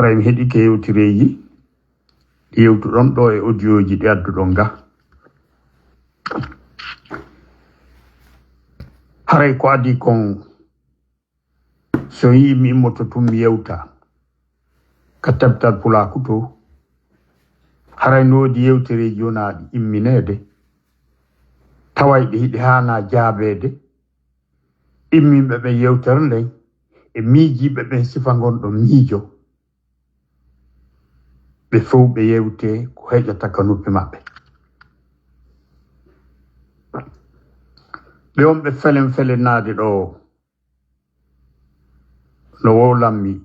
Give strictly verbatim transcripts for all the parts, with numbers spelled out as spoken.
Haray mi heɗike yewtereeji ɗi yewtuɗon ɗo e audio ji ɗi adduɗon ga. Haray ko adii kon, so yii mi immoto tun mi yewta ka Tabtal Pulaaku to, haray no woodi yewtereeji wonaaɗi immineede, tawayɗi hiɗi haanaa jaabeede. Imminɓe ɓen yewtere nden e miijiiɓe ɓen sifa ngon ɗon miijo. Ɓe fow ɓe yewte ko heƴata ka noppi maɓɓe. Ɓe on ɓe felen-felennaade ɗo, no wowlanmi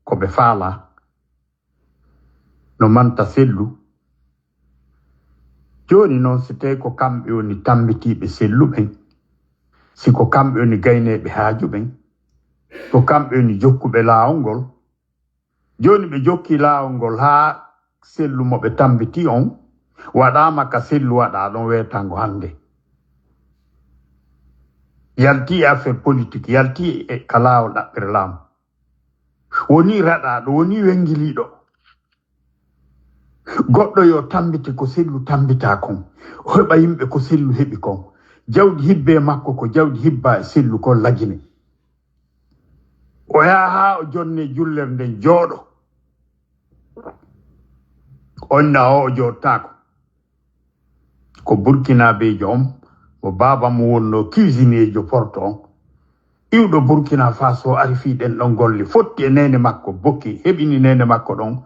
ko ɓe faalaa, no manta sellu. Jooni non, si tawii ko kamɓe woni tammbitiiɓe sellu ɓen, si ko kamɓe woni gayneeɓe haaju ɓen, ko kamɓe woni jokkuɓe laawol ngol, jooni ɓe jokki laawol ngol haa sellu mo ɓe tammbiti on waɗaama ka sellu waɗaa ɗon weetango hannde. Yalti e affaire politique, yalti e ka laawol ɗaɓɓere laamu. Woni raɗaaɗo, woni wenngiliiɗo. Goɗɗo yo tammbite ko sellu tammbitaa kon, o heɓa yimɓe ko sellu heɓi kon. Jawdi hibbee makko ko jawdi hibbaa e sellu kon lagine. O yaha haa o jonnee jullere nden jooɗo. On na o, o jooɗtaako. Ko Burkinaabeejo on, mo baaba mum wonnoo cuisineejo Porto on. Iwɗo Burkina Faso ari fii ɗen ɗon golle, fotti e neene makko, bokki, heɓini neene makko ɗon.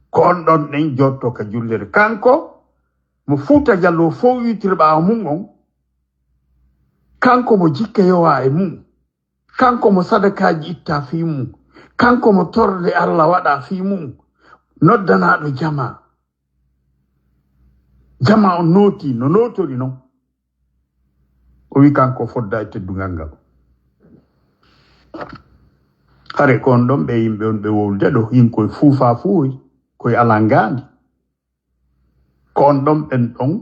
Ko on ɗon ɗen jooɗtoo ka jullere. Kanko, mo Fuuta Jallo fow iwtiri ɓaawo mum on, kanko mo jikke yowaa e mum, kanko mo sadakaaji ittaa fii mum, kanko mo torle Alla waɗaa fii mum, noddanaaɗo jamaa. Jamaa on nootii, no nootori non. O wi kanko foddaa e teddungal ngal. Hare ko on ɗon ɓe yimɓe on ɓe wowlude ɗo, yin koye fuufaa fuuy, koye alaa ngaandi. Ko on ɗon ɓen ɗon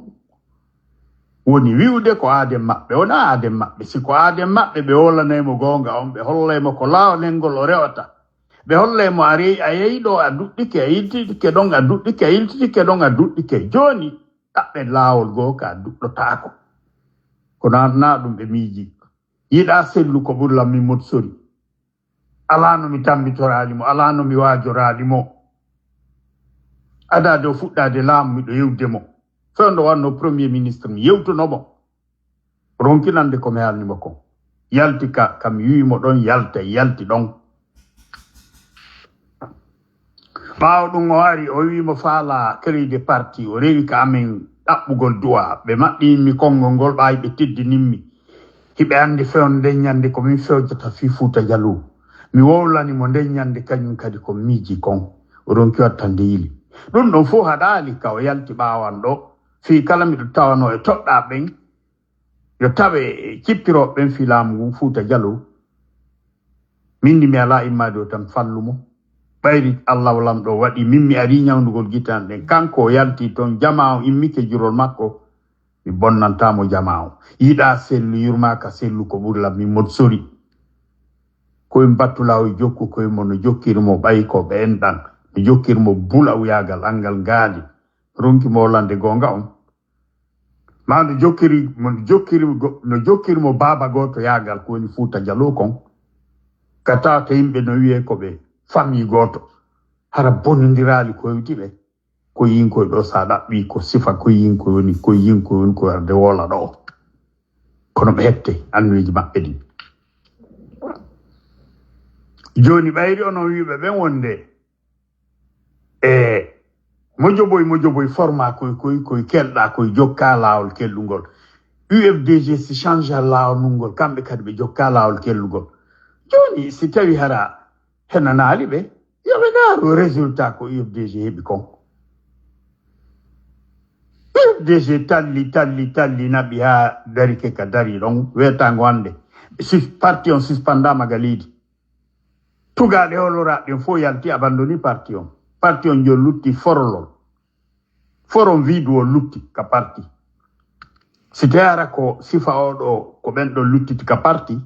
woni wi'ude ko aaden maɓɓe, wonaa aaden maɓɓe. Si ko aaden maɓɓe, ɓe wowlanay mo goonga on, ɓe hollay mo ko laawol ngol o rewata. Ɓe hollay mo a rey-, a yehi ɗo, a duɗɗike, a yiltitike ɗon, a duɗɗike, a yiltitike ɗon, a duɗɗike. Jooni, ɗaɓɓen laawol goo ka duɗɗotaako. Ko naa, naa ɗum ɓe miiji. Yiɗaa sellu ko ɓuri lan min moɗ sori. Alaa no mi tammbitoraali mo, alaa no mi waajoraali mo. Adaade o fuɗɗaade laamu, miɗo yewde mo. Fewndo wannoo premier ministre, mi yewtuno mo. Ronkinande ko mi haalni mo kon. Yalti ka, ka mi wi'i mo ɗon yalta, yalti ɗon. Ɓaawo ɗum o ari, o wi'i mo faalaa créer parti, o rewi ka amen ɗaɓɓugol du'a. Ɓe maɓɓi mi konngol ngol, ɓaayi ɓe teddinimmi. Hiɓe anndi fewndo nden ñannde ko min fewjata fii Fuuta Jaloo. Mi wowlani mo nden ñannde, kañum kadi ko miiji kon. O ronki wattande yili. Ɗum ɗon fow haɗaali ka o yalti ɓaawan ɗo. Fii kala miɗo tawanoo e toɗɗaa ɓen, yo tawe e cippirooɓe ɓen fii laamu ngun Fuuta Jaloo. Min ni mi alaa immaade o tan fallu mo. Ɓayri Alla o Lamɗo waɗi min mi arii ñawndugol gite an ɗen. Kanko o yalti ton, jamaa on immike jurol makko. Mi bonnantaa mo jamaa on. Yiɗaa sellu, yurmaaka sellu, ko ɓuri lan min moɗ sori. Ko en battulaa o jokku koye mo no jokkiri mo ɓay ko ɓe enɗan. No jokkiri mo bulawuyaagal anngal ngaali. Ronki mo hollande goonga on. Maa no jokkiri, mo jokkiri go-, no jokkiri mo baaba gooto yaagal ko woni Fuuta Jaloo kon. Ka tawata yimɓe no wi'ee ko ɓe famille gooto. Hara bonondiraali ko hewti ɓe. Ko yinkoy ɗo, sa ɗaɓɓi ko sifa ko yinkoy woni, ko yinkoy woni ko warde wola ɗo. Kono ɓe hette annuyeeji maɓɓe ɗin. Jooni ɓayri onon wi'uɓe ɓen wonde e mo joboy, mo joboy forma koy, koy, koy kelɗa koy jokka laawol kelɗungol. U F D G si change laawol mum ngol, kamɓe kadi ɓe jokka laawol kelɗungol. Jooni si tawi hara henanaali ɓe, yo ɓe ndaaru résultat ko U F D G heɓi kon. U F D G talli, talli, talli, naɓi haa darike ka dari ɗon, weetango hannde. Sus-, parti on suspandaama ga leydi. Tugaaɗe holoraaɓe ɗen fof yalti, abandoni parti on. Parti on jo lutti forolol. Foron vidu o lutti ka parti. Si tawi hara ko sifa o ɗo, ko ɓen ɗon luttiti ka parti,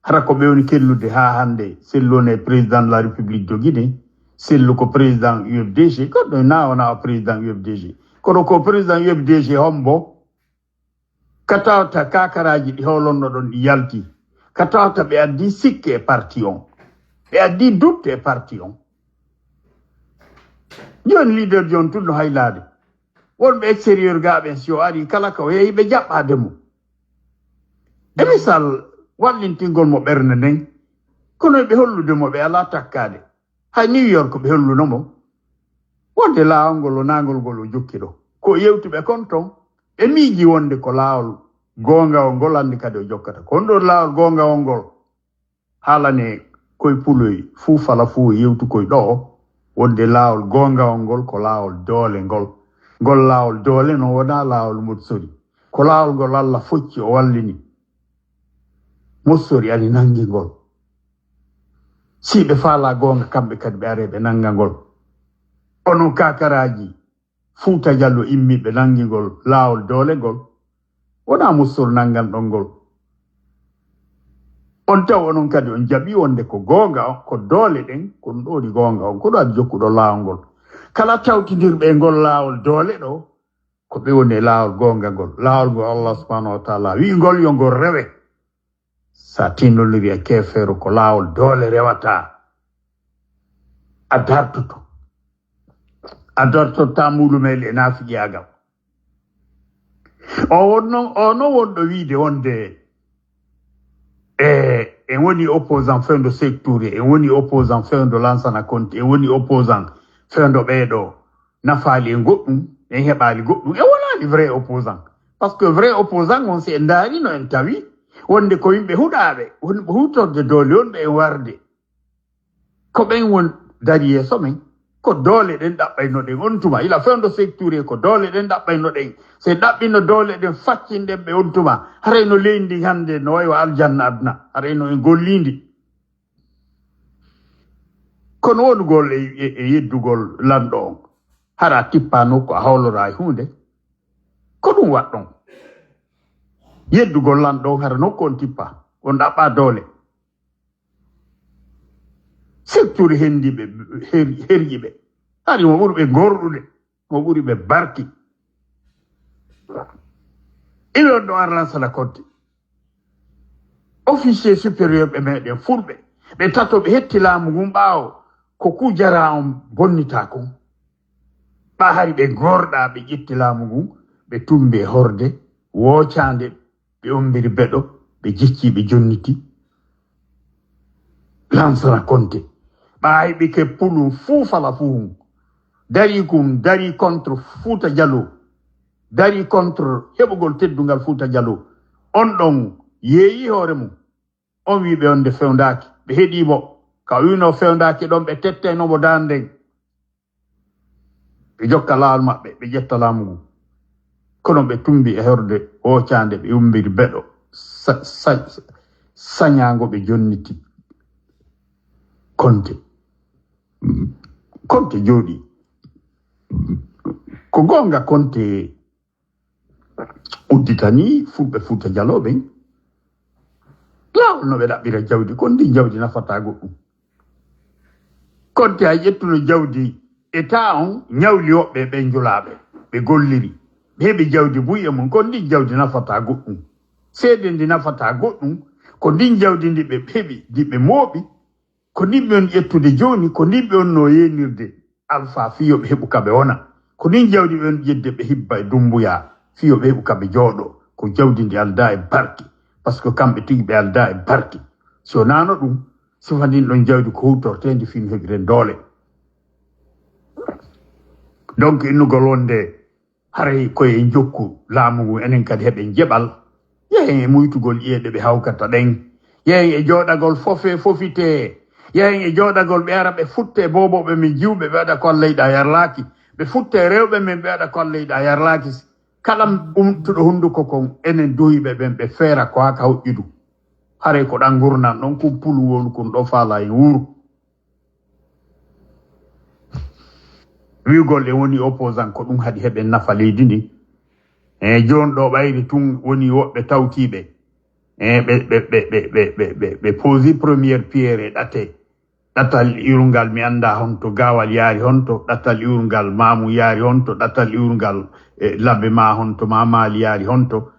hara ko ɓe woni kellude haa hannde, sellu on e président de la République jogii de, Sellu ko président U F D G, goɗɗo na wona o président U F D G. Kono ko président U F D G hombo? Ka tawta kakaraaji ɗi howlonno ɗon ɗi yalti. Ka tawta ɓe addi sikke e parti on. Ɓe addi dutte e parti on. Joni leader jon tun no haylaade. Wonɓe extérieur ga ɓen si o ari kala ka o yehi ɓe jaɓɓaade mo. E misal wallintingol mo ɓernde nden. Kono ɓe hollude mo ɓe alaa takkaade. Hay New York ɓe holluno mo wonde laawol ngol o naangol ngol o jokki ɗo. Ko o yewti ɓe kon ton. Ɓe miiji wonde ko laawol goongawol ngol anndi kadi o jokkata. Ko on ɗon laawol goongawol ngol haalane koye puloy fuu fala fuu o yewtu koye ɗo wonde laawol goongawol ngol ko laawol doole ngol. Ngol laawol doole non wonaa laawol motsori. Ko laawol ngol Alla focci o wallini. Motsori ani nangi ngol. Si ɓe faalaa goonga kamɓe kadi ɓe aree ɓe nanga ngol. Onon kakaraaji Fuuta Jallo immi ɓe nangi ngol laawol doole ngol. Wonaa Motsori nangan ɗon ngol. On taw onon kadi on jaɓi wonde ko goonga on, ko doole ɗen, ko ɗum ɗo woni goonga on, ko ɗo adi jokkuɗo laawol ngol. Kala tawtindirɓe e ngol laawol doole ɗo, ko ɓe woni e laawol goonga ngol. Laawol ngol Allah subhanahu wa taala wi'i ngol yo ngol rewe. Sa tindondiri e keefeero ko laawol doole rewata. A dartoto. A dartoto ta muulumel e naafiqiyaagal. O wonno o no wonɗo wiide wonde e en woni opposant fewndo sectoure, en woni opposant fewndo lansana konti, en woni opposant fewndo ɓeeɗo nafaali e goɗɗum, en heɓaali goɗɗum, en wonaali vrai opposant. Parce que vrai opposant on si en ndaarino en tawi wonde ko yimɓe huɗaaɓe wonɓe huutorde doole wonɓe en warde. Ko ɓen won dari yeeso men. Ko doole ɗen ɗaɓɓayno ɗen on tuma ila fewndo sectoure ko doole ɗen ɗaɓɓayno ɗen. Si en ɗaɓɓino doole ɗen faccinɗen ɓe on tuma haray no leydi ndi hannde no wayi wa aljanna aduna haray no en golliindi. Kono wonugol e, e, e yeddugol lanɗo on hara tippano ko a hawlora e huunde. Ko ɗum waɗɗon yeddugol lanɗo on hara nokku on tippa on ɗaɓɓa doole. Secteur hendiɓe herƴiɓe hari mo ɓuri ɓe gorɗude mo ɓuri ɓe barki. Iɓe on ɗo arlansala kodde officier supérieur ɓe meɗen fulɓe ɓe tato ɓe hetti laamu ngun ɓaawo ko ku jara on bonnita kon. Ɓa hari ɓe gorɗa ɓe ƴetti laamu ngun ɓe tumbi e horde wocande ɓe ombiri beɗo ɓe jecci ɓe jonniti. Lansana konte ɓa hayɓe ke pulum fuu fala fuu hun dari kum dari contre fuuta jalo dari contre heɓugol teddungal fuuta jalo. On ɗon yeeyi hoore mum on wi ɓe on nde fewndaki ɓe heɗi mo ka wino fewndaki ɗon ɓe tettayno mo danden. Ɓe jokka laawol maɓɓe ɓe ƴetta laamu ngu. Kono ɓe tumbi e horde ocaande ɓe umbiri beɗo sañaango ɓe jonniti. Konte konte jooɗi ko goonga konte udditani fulɓe fuuta jalooɓe. Laawol no ɓe ɗaɓɓira jawdi kon ndin jawdi nafata goɗɗum. Konte a ƴettuno jawdi e taa on ñawli woɓɓe ɓe njulaaɓe ɓe golliri ɓe heɓi jawdi buy e mum kon ndin jawdi nafata goɗɗum. Seede ndi nafata goɗɗum ko ndin jawdi ndi ɓe heɓi ndi ɓe mooɓi. Ko ndin ɓe on ƴettude jooni ko ndin ɓe on no yeenirde alfa fii yo ɓe heɓu ka ɓe wona. Ko ndin jawdi ɓe on ƴedde ɓe hibba e dumbuya fii yo ɓe heɓu ka ɓe jooɗo. Ko jawdi ndi aldaa e barke. Parce que kamɓe tigi ɓe aldaa e barke. Si wonaano ɗum sifa ndin ɗon jawdi ko huwtorteendi fii no heɓiren doole. Donc innugol wonde haray koye en jokku laamu ngu enen kadi heɓen jeɓal. Yehen e muytugol ƴi'e ɗe ɓe hawkata ɗen. Yehen e jooɗagol fofe fofite. Yehen e jooɗagol ɓe ara ɓe futte boobooɓe men jiwɓe ɓe waɗa ko Allah yiɗa yarlaaki. Ɓe futte rewɓe men ɓe waɗa ko Allah yiɗa yarlaaki. Kala umtuɗo hunnduko kon enen duhiɓe ɓen ɓe feera ko haka hoƴƴudu. Haray ko ɗan ngurnan ɗon kun pulu wonu kun ɗo faala en wuuru. Wi'ugol en woni opposant ko ɗum haɗi heɓen nafa leydi ndi. E jooni ɗo ɓayri tun woni woɓɓe tawtiiɓe e ɓe ɓe ɓe ɓe ɓe ɓe ɓe posi première pierre e ɗate. Ɗatal iwrungal mi anndaa honto Gaawal yaari, honto ɗatal iwrungal Maamu yaari, honto ɗatal iwrungal, e, Labbe ma honto ma Maali yaari, honto.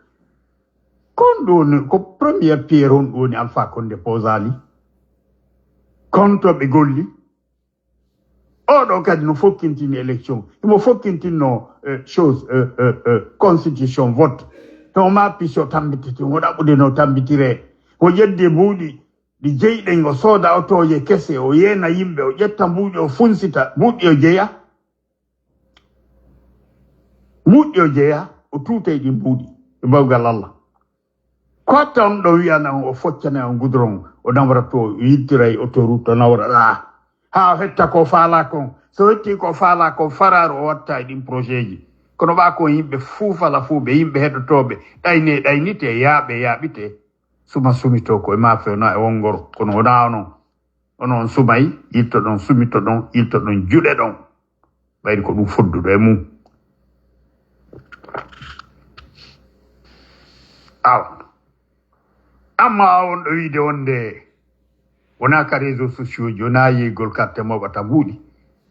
Kon ɗo woni ko première pierre honɗum woni Alpha Condé posaali? Kon to ɓe golli? Oɗo kadi no fokkintini élection, himo fokkintinno, eh, chose, eh, eh, eh, constitution vote. No ma piso tambitete, mo ɗaɓɓude no tambitire. O ƴedde mbuuɗi ɗi jeyɗen, o sooda otooje kese, o yeena yimɓe, o ƴetta mbuuɗi, o funsita mbuuɗi, o jeya. Mbuuɗi, o jeya, o tuutay ɗi mbuuɗi e bawgal Allah. Ko watta on ɗo wi'ana on, o foccana on goudron, o nawra to, o yiltira e autoroute, o nawra ɗaa. Haa o hetta ko faalaa kon. So hetti ko faalaa kon, faraaru o watta e ɗin projet ji. Kono ɓaa kon yimɓe fuu fala fuu, ɓe yimɓe heɗotooɓe, ɗayne ɗaynite, yaaɓe yaaɓite, suma sumitoo ko e maa fewna e wongoro. Kono wonaa onon. Onon sumay, yiltoɗon, sumitoɗon, yiltoɗon, juɗeɗon. Ɓayri ko ɗum fodduɗo e mum. Awa. Amma a on ɗo wiide wonde wonaa ka réseaux sociaux ji, wonaa yeygol carte mooɓata mbuuɗi.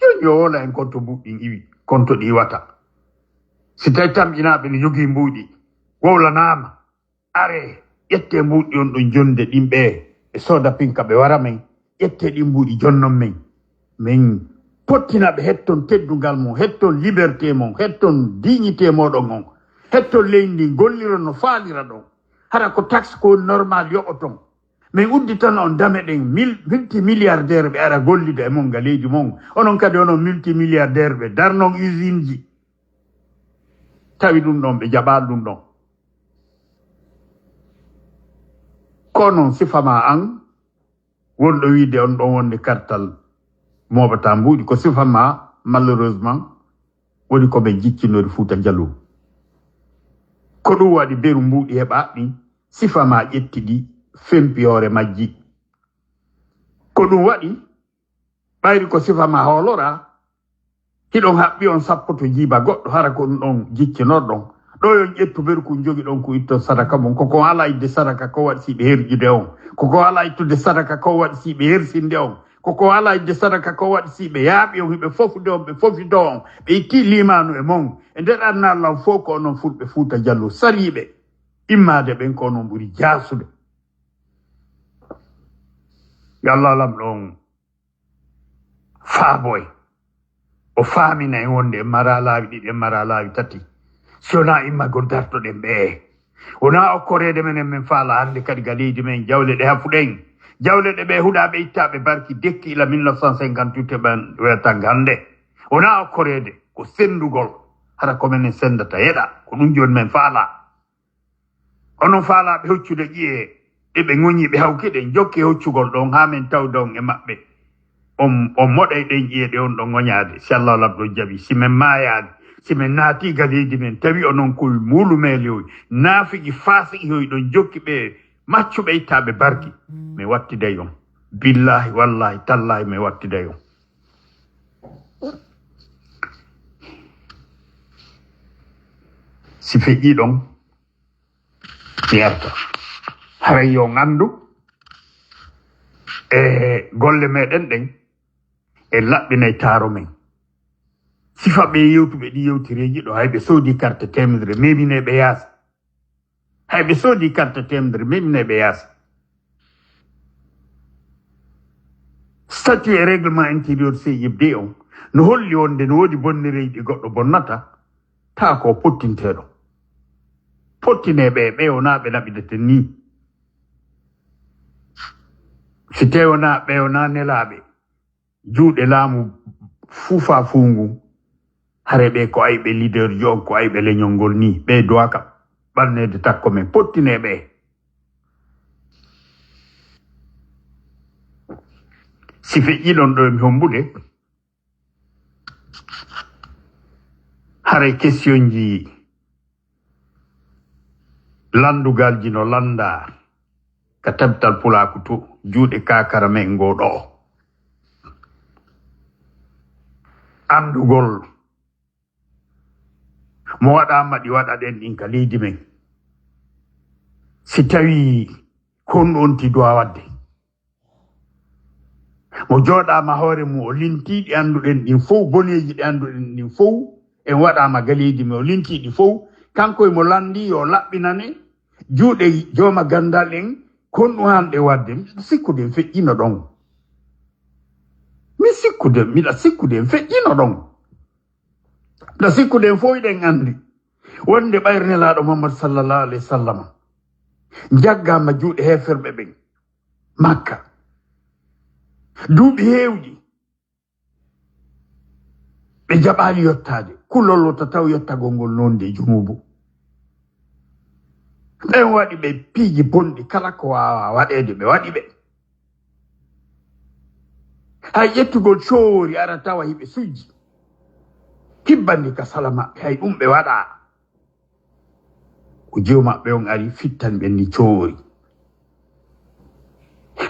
Jooni yo woola en konto mbuuɗi ɗin iwi, konto ɗi iwata. Si tawi tamƴinaaɓe no jogii mbuuɗi, wowlanaama. Are, ƴette mbuuɗi on ɗon jonde ɗin ɓe, ɓe sooda pinka ɓe wara men. Ƴette ɗin mbuuɗi jonnon men. Men pottina ɓe, hetton teddungal mon, hetton liberté mon, hetton dignité moɗon on. Hetton leydi ndin, golliron no faalira ɗon. Hara ko taxe ko normal yoɓoton. Men udditana on dame ɗen, mil-, multimilliardaire ɓe ara gollida e mon ga leydi mon. Onon kadi onon multimilliardaire ɓe darnon usine ji. Tawi ɗum ɗon ɓe jaɓaali ɗum ɗon. Ko non sifa ma an, wonɗo wiide on ɗon wonde kartal mooɓata mbuuɗi, ko sifa ma, malheureusement, woni ko ɓe jiccinori Fuuta Jaloo. Ko ɗum waɗi beru mbuuɗi heɓa ɗin, sifa ma ƴetti ɗi, fempi hoore majji. Ko ɗum waɗi, ɓayri ko sifa ma hoolora, hiɗon haɓɓi on sappo to jiiba goɗɗo, hara ko ɗum ɗon jiccinorɗon. Ɗo yon ƴettu berkun jogiɗon ku itton sadaka mon. Ko ko ala idde sadaka ko waɗi si ɓe herƴude on. Ko ko ala ittude sadaka ko waɗi si ɓe hersinde on. Ko ko ala idde sadaka ko waɗi si ɓe yaaɓi on, hiɓe fofude on, ɓe fofito on. Ɓe itti liimaanu e mon. E nder aduna Allah on fof ko onon fulɓe Fuuta Jaloo saliiɓe. Immaade ɓen ko onon ɓuri jaasude. Yo Allah lamɗo on faabo en. O faamina en wonde en mara laawi ɗiɗi, en mara laawi tati. Si wonaa immagol dartoɗen ɓe. Wonaa okkoreede men en men faala hannde kadi ga leydi men jawle ɗe hafuɗen. Jawle ɗe ɓe huɗa ɓe itta ɓe barki dekki ila mille neuf cent cinquante-huit e ɓen weetanga hannde. Wonaa okkoreede, ko senndugol. Hara ko men en senndata yeɗa, ko ɗum jooni men faala. Onon faalaaɓe hoccude ƴi'e ɗe ɓe ŋoñi, ɓe hawki ɗen, jokke hoccugol ɗon haa men tawda on e maɓɓe. On, on moɗay ɗen ƴi'e ɗe on ɗon ŋoñaade. Si Allah lamɗo jaɓi, si men maayaali, si men naati ga leydi men, tawi onon koy muulumeeli hoy, naafiki faasiki hoy ɗon jokki ɓe maccuɓe ittaaɓe barki, mi wattiday on. Billaahi, wallaahi, tallaahi, mi wattiday on. Si feƴƴi ɗon, mi arta. Haray yo on anndu, e golle meɗen ɗen, e laɓɓinay taaro men. Sifa ɓe yewtuɓe ɗi yewtereeji ɗo, hay ɓe soodi carte temedere, memine ɓe yaasi. Hay ɓe soodi carte temedere, memine ɓe yaasi. Statut e règlement intérieur C I B D on no holli wonde no woodi bonnereeji ɗi goɗɗo bonnata, taa ko pottinteeɗo. Pottinee ɓe, ɓe wonaa ɓe laɓideten nii. Si tawii wonaa, ɓe wonaa nelaaɓe juuɗe laamu fuufa fuungu, hare ɓe ko ayɓe leader jo on, ko ayɓe leñol ngol nii. Ɓe duwaka ɓanneede takko men, pottinee ɓe. Si feƴƴi ɗon ɗo mi hombude, haray questionji lanndugalji no lanndaa ka tabital pulaaku to, juuɗe kaakara men ngoo ɗoo. Anndugol mo waɗaama ɗi waɗa ɗen ɗin ka leydi men. Si tawii ko honɗum on ti duwa waɗde? Mo jooɗaama hoore mum, o lintii ɗi annduɗen ɗin fow, boneeji ɗi annduɗen ɗin fow, en waɗaama galeedi, mo lintii ɗi fow. Kanko e mo lanndii yo laɓɓinane juuɗe jooma ganndal en, kon ɗum hanɗe waɗde. Miɗa sikkude en feƴƴino ɗon. Mi sikkude, miɗa sikkude en feƴƴino ɗon. Miɗa sikkude en fow eɗen anndi wonde ɓayri Nelaaɗo Muhammad sallallahu alayhi wa sallam jaggaama juuɗe heeferɓe ɓen Makka. Duuɓi heewɗi, ɓe jaɓaali yottaade. Kulol wota taw yottagol ngol noon de junuubu. Ɓen waɗi ɓe piiji bonɗi kala ko waawaa waɗeede, ɓe waɗi ɓe. Hay ƴettugol coori ara tawa hiɓe sujji. Hibbandi ka sala maɓɓe, hay ɗum ɓe waɗaa. Ko jew maɓɓe on ari fittani ɓe ndi coori.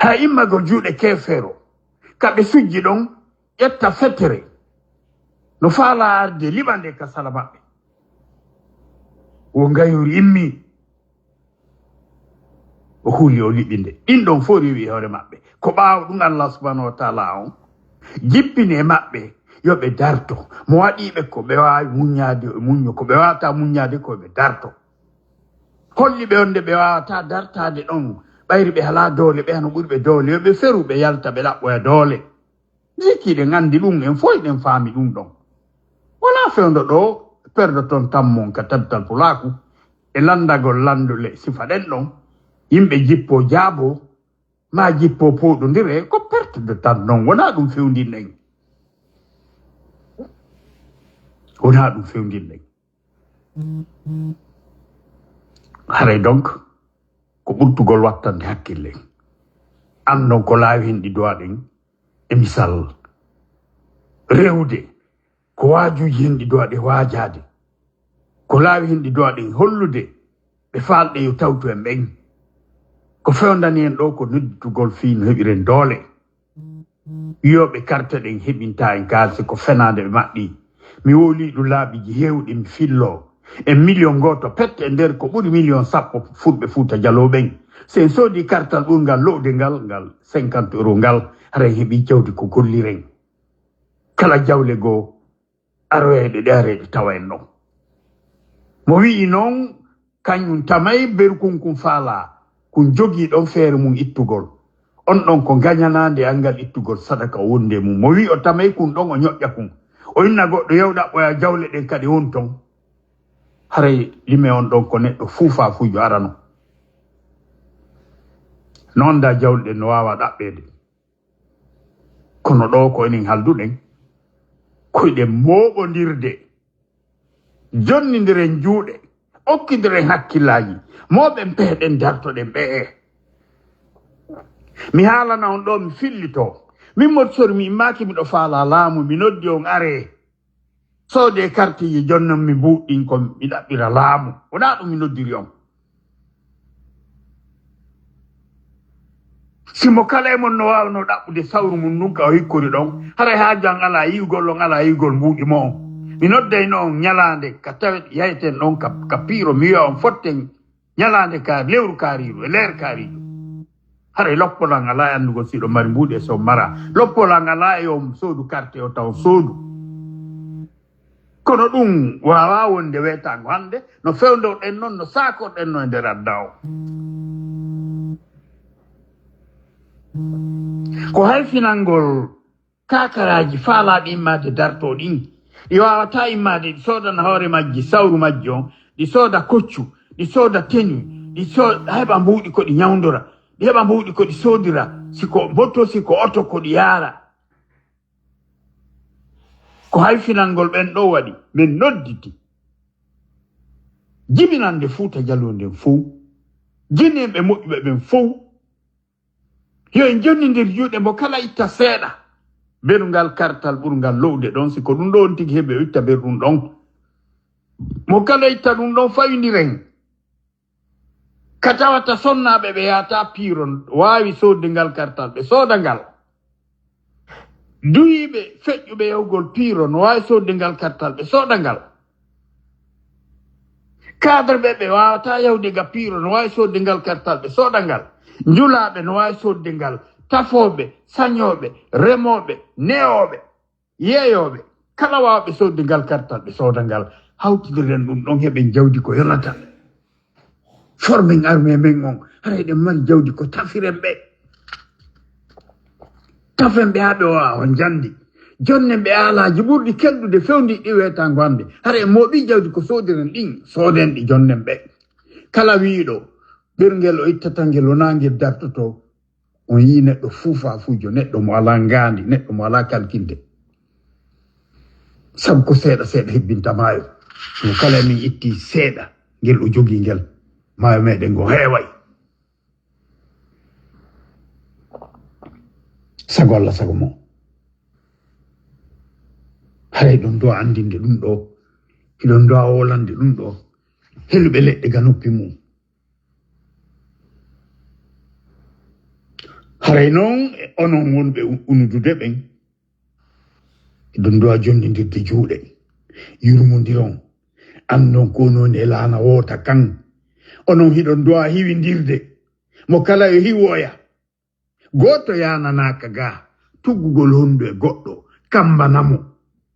Hay immagol juuɗe keefeero, ka ɓe sujji ɗon, ƴetta fetere, no faalaa arde liɓande ka sala maɓɓe. Wo ngayori immi, o huuli o liɓinde. Ɗin ɗon fof rewi e hoore maɓɓe. Ko ɓaawo ɗum Allah subhanahu wa taala on jippini e maɓɓe yo ɓe darto. Mo waɗi ɓe ko ɓe waawi muññaade, e muñño, ko ɓe waawata muññaade ko ɓe darto. Holli ɓe on nde ɓe waawata dartaade ɗon, ɓayri ɓe alaa doole, ɓe hano ɓuri ɓe doole, yo ɓe feru, ɓe yalta, ɓe ɗaɓɓoya doole. Jikki ɗen anndi ɗum, en fof eɗen faami ɗum ɗon. Wonaa fewndo ɗo perdoton tammon ka tabtal pulaaku e lanndagol lanndule sifa ɗen ɗon. Yimɓe jippo jaabo, ma jippo pooɗondire, ko perte de temps non, wonaa ɗum fewndinɗen. Wonaa ɗum fewndinɗen. Haray donc, ko ɓurtugol wattande hakkille. Anndon ko laawi hen ɗi duwaɗen, e misal, rewde ko waajuuji hen ɗi duwaɗe waajaade, ko laawi hen ɗi duwaɗen hollude ɓe faalɗe yo tawtu en ɓen. Ko fewndani en ɗo ko nodditugol fii no heɓiren doole. Wiyooɓe karte ɗen heɓinta en kaalisi ko fenaande ɓe maɓɓi. Mi wowlii ɗum laabiiji heewɗi, mi filloo. E miliyon gooto pet e nder ko ɓuri miliyon sappo fulɓe Fuuta Jaloo ɓen. Si en soodii kartal ɓurngal lo'ude ngal, ngal cinquante euro ngal, hara en heɓii jawdi ko golliren. Kala jawle goo, aroyayɗo ɗe areeɗe tawa en ɗon. Mo wi'i noon, kañum tamay berkun kun faalaa, kun jogii ɗon feere mum ittugol. On ɗon ko ngañanaande anngal ittugol sadaka o wondi e mum. Mo wi'i o tamay kun ɗon o ñoƴƴa kun. O inna goɗɗo yew ɗaɓɓoya jawle ɗen kadi won ton. Haray lime on ɗon ko neɗɗo fuufaafuujo arano. Noon da jawle ɗen no waawa ɗaɓɓeede. Kono ɗo ko enen halduɗen, ko eɗen mooɓondirde, jonnindiren juuɗe, okkindiren hakkillaaji, mooɓen pehe ɗen dartoɗen ɓe'e. Mi haalana on ɗo, mi fillito. Min Modi Sori mi immaaki miɗo faalaa laamu, mi noddi on aree. Soodee kartiiji jonnon mi mbuuɗɗin kon mi ɗaɓɓira laamu. Wonaa ɗum mi noddiri on. Si mo kala e mon no waawnoo ɗaɓɓude sawru mum ndun ka o hikkori ɗon, haray haaju an alaa yi'ugol on, alaa yi'ugol mbuuɗi mo'on. Mi noddayno on ñalaande ka tawet yaheten ɗon ka, ka piiro, mi wi'a on fotten ñalaande ka, lewru kaariiru e leer kaariijo. Haray loppol an alaa e anndugol si ɗo mari mbuuɗi e so mara. Loppol an alaa e yo soodu karte o taw soodu. Kono ɗum waawaa wonde weetaango hannde, no fewndorɗen non, no saakorɗen non e nder adda o. Ko hayfinangol kaakaraaji faalaaɗi immaade dartoo ɗin. Ɗi waawataa immaade, ɗi soodana hoore majji, sawru majji on, ɗi sooda koccu, ɗi sooda tenue, ɗi soo-, heɓa mbuuɗi ko ɗi ñawndora, ɗi heɓa mbuuɗi ko ɗi soodira, si ko moto, si ko oto ko ɗi yaara. Ko hayfinangol ɓen ɗo waɗi, min nodditi jibinannde Fuuta Jaloo nden fow, jinneeɓe moƴƴuɓe ɓen fow, yo en jonnindir juuɗe, mo kala itta seeɗa berungal kartal ɓurngal lo'ude ɗon, si ko ɗum ɗo on tigi heɓi, o itta berɗum ɗon. Mo kala itta ɗum ɗon, fawindiren. Ka tawata sonnaaɓe ɓe yahata piiro waawi soodde ngal kartal, ɓe sooda ngal. Duhiiɓe feƴƴuɓe yahugol piiro no waawi soodde ngal kartal, ɓe sooda ngal. Cadre ɓe ɓe waawataa yahude ga piiro no waawi soodde ngal kartal, ɓe sooda ngal. Njulaaɓe no waawi soodde ngal. tafooɓe, sañooɓe, remooɓe, nehooɓe, yeeyooɓe, kala waawɓe soodde ngal kartal, ɓe sooda ngal. Hawtidiren ɗum ɗon, heɓen jawdi ko yonata. Formen armée men on, hara eɗen mari jawdi ko tafiren ɓe. Tafen ɓe haa ɓe wawa on jandi. Jonnen ɓe e alaaji ɓurɗi kelɗude fewndi ɗi weetango hannde. Hara en mooɓi jawdi ko soodiren ɗin, sooden ɗi jonnen ɓe. Kala wiiɗo ɓirngel o ittata ngel o naangel dartoto. On yii neɗɗo fuufaafuujo, neɗɗo mo alaa ngaandi, neɗɗo mo alaa kalkinde. Sabu ko seeɗa seeɗa hebbinta maayo. Mo kala e min itti seeɗa ngel o jogii ngel, maayo meɗen ngo heeway. Sago Allah, sago mo. Haray ɗon do anndinde ɗum ɗo, hiɗon do wolande ɗum ɗo, heluɓe leɗɗe ga noppi mum. Haray non, e onon wonɓe u-, unudude ɓen, hiɗon duwa jonnindirde juuɗe, yurmondiron, anndon ko non e laana woota kan. Onon hiɗon duwa hiwindirde, mo kala yo hiwoya. Gooto yaananaaka ga tuggugol hondu e goɗɗo, kambana mo,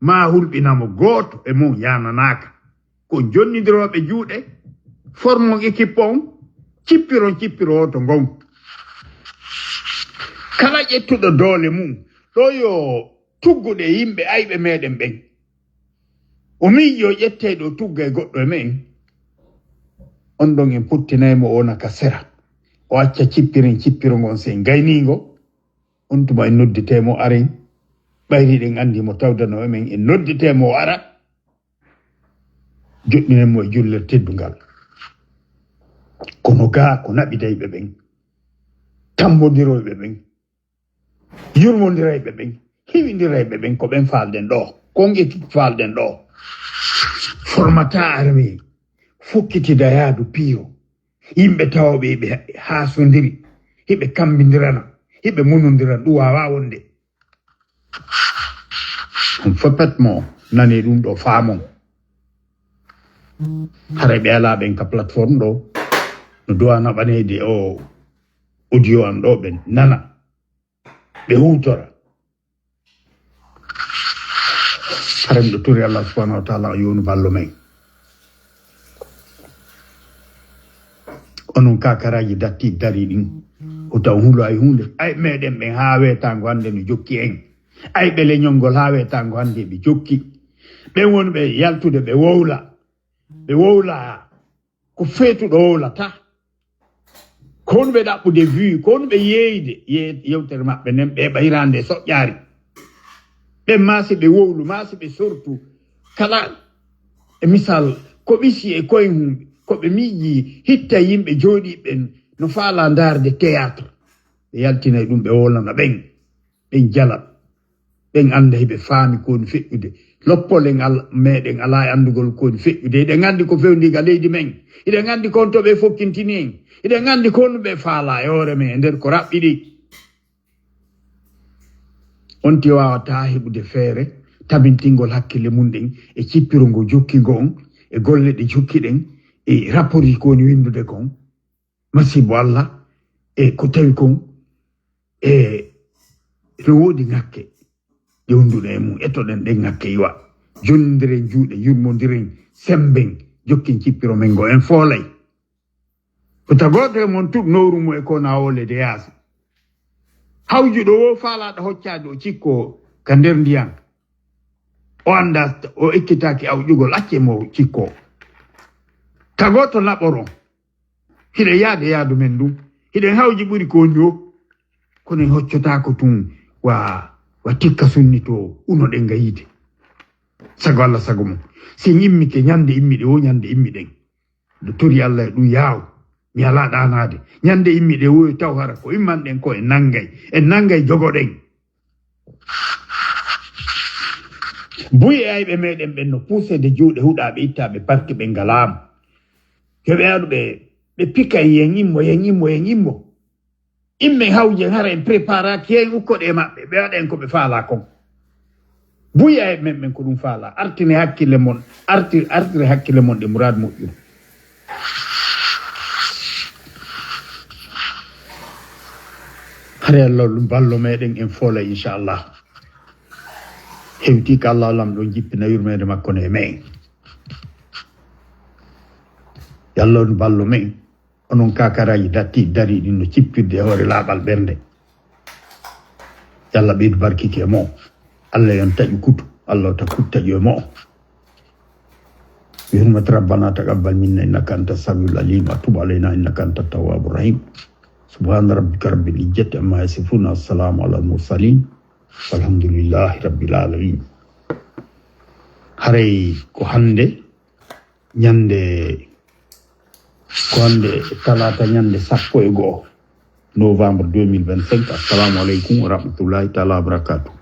maa hulɓina mo. Gooto e mon yaananaaka. Ko jonnidirooɓe juuɗe, formon équipe on, cippiron cippirooto ngon. Kala ƴettuɗo doole mum, ɗo yo tugguɗe yimɓe ayɓe meɗen ɓen. O miiji o ƴettey ɗo tugga e goɗɗo e me'en. On ɗon en pottinay mo o wona ka sera. O acca cippiren cippiro ngon, si en gaynii ngo, on tuma en nodditee mo aren. Ɓayri ɗen anndi mo tawdanoo e men, en nodditee mo o ara. Joɗɗinen mo e jullere teddungal. Kono gaa ko naɓidayɓe ɓen, tambondiroyɓe ɓen, yurmondirayɓe ɓen, hiwindirayɓe ɓen, ko ɓen faalden ɗo. Ko on équipe faalden ɗo. Formata armée, fokkitida yaadu piyo. Yimɓe tawɓe hiɓe haasondiri, hiɓe kambindirana, hiɓe munondira, ɗum waawaa wonde. Ɗum foppet mo nani ɗum ɗo faamon. Haray ɓe alaa ɓen ka plateforme ɗo, no duwa naɓaneede o audio am ɗo, ɓe nana, ɓe huutora. Haren ɗo tori Allah subhanahu wa ta'ala o yonu ballo men. Onon kakaraaji datti dari ɗin, o taw hulo ay hunde. Ay meɗen ɓen haa weetango hannde no jokki en. Ay ɓe leñol ngol haa weetango hannde ɓe jokki. Ɓen woni ɓe yaltude ɓe wowla. Ɓe wowla ko feetuɗo wowlata. Ko honɓe ɗaɓɓude vue, ko honɓe yeeyde ye-, yewtere maɓɓe nden, ɓe ɓayraande soƴƴaari. Ɓen maa si ɓe wowlu, maa si ɓe sortu, kala e misal, ko ɓisi e koye mum, ko ɓe miiji hitta yimɓe jooɗii ɓen no faala ndaarde théâtre. Ɓe yaltinay ɗum, ɓe wowlana ɓen, ɓen jala. Ɓen annda hiɓe faami ko woni feƴƴude. Loppol en al-, meɗen alaa e anndugol ko woni feƴƴude. Hiɗen anndi ko fewndi ga leydi men. Hiɗen anndi ko honto ɓe fokkintini en. Hiɗen anndi ko honno ɓe faalaa e hoore men e nder ko raɓɓiɗi. On ti waawataa heɓude feere tabintingol hakkille mum ɗen e cippiro ngo jokki ngo on, e golle ɗe jokki ɗen, e rapport ko woni winndude kon. Masiibo Allah, e ko tawi kon, e no woodi ŋakke ɗe wonduɗen e mum, etoɗen ɗen ŋakke iwa. Jonndiren juuɗe, yurmondiren, semmben, jokken cippiro men ngo, en foolay. Ko ta gooto e mon tuɗ nowru mum e ko na wolede yaasi. Hawjuɗo wo faalaaɗo hoccaade o cikkoo ka nder ndiyan. O anndaa, o ekkitaaki awƴugol, accee mo cikkoo. Ta gooto naɓoron. Hiɗen yaade yaadu men ndun. Hiɗen hawji ɓuri ko woni o. Kono en hoccotaako tun wa, wa tikka sunni to unoɗen nga yiite. Sago Allah, sago mum. Si en immike ñande immiɗe wo, ñande immiɗen. Nde tori Allah e ɗum yaaw. Mi alaa ɗaanaade. Ñande immiɗe wo e taw hara ko immanɗen ko en nanngay. En nanngay jogoɗen. Buy e ayɓe meɗen ɓen no puuseede juuɗe huɗaaɓe ittaaɓe parti ɓe ngalaama. Yo ɓe aɗu ɓe, ɓe pika en, yen immo, yen immo, yen immo. Immen hawjen hara en préparaaki hen ukkoɗe e maɓɓe, ɓe waɗa en ko ɓe faalaa kon. Buy e ayɓe men ɓen ko ɗum faalaa. Artine hakkille mon, arti-, artire hakkille mon ɗe muraad moƴƴuru. Hare Allah ballo meɗen en foola, inchallah. Hewti ko Allah lamɗo jippina yurmeende makko nde e meɗen. Yo Allah on ballo meɗen. Onon kakaraaji datti dariɗi no cippirde e hoore laaɓal ɓernde. Yo Allah ɓeydu barkiki e mo. Allah yon taƴu kutu. Allah ta kutu taƴu e mo. بحرمة ربنا تقبل منا إنك أنت السميع العليم وتب علينا إنك أنت التواب الرحيم. سبحان ربك رب العزة عما يصفون والسلام على المرسلين والحمد لله رب العالمين. Haray ko hannde ñande ko hannde talaata ñande sappo e go'o novembre deux mille vingt-cinq. Assalamu aleykum wa rahmatullahi taala wa barakatuh.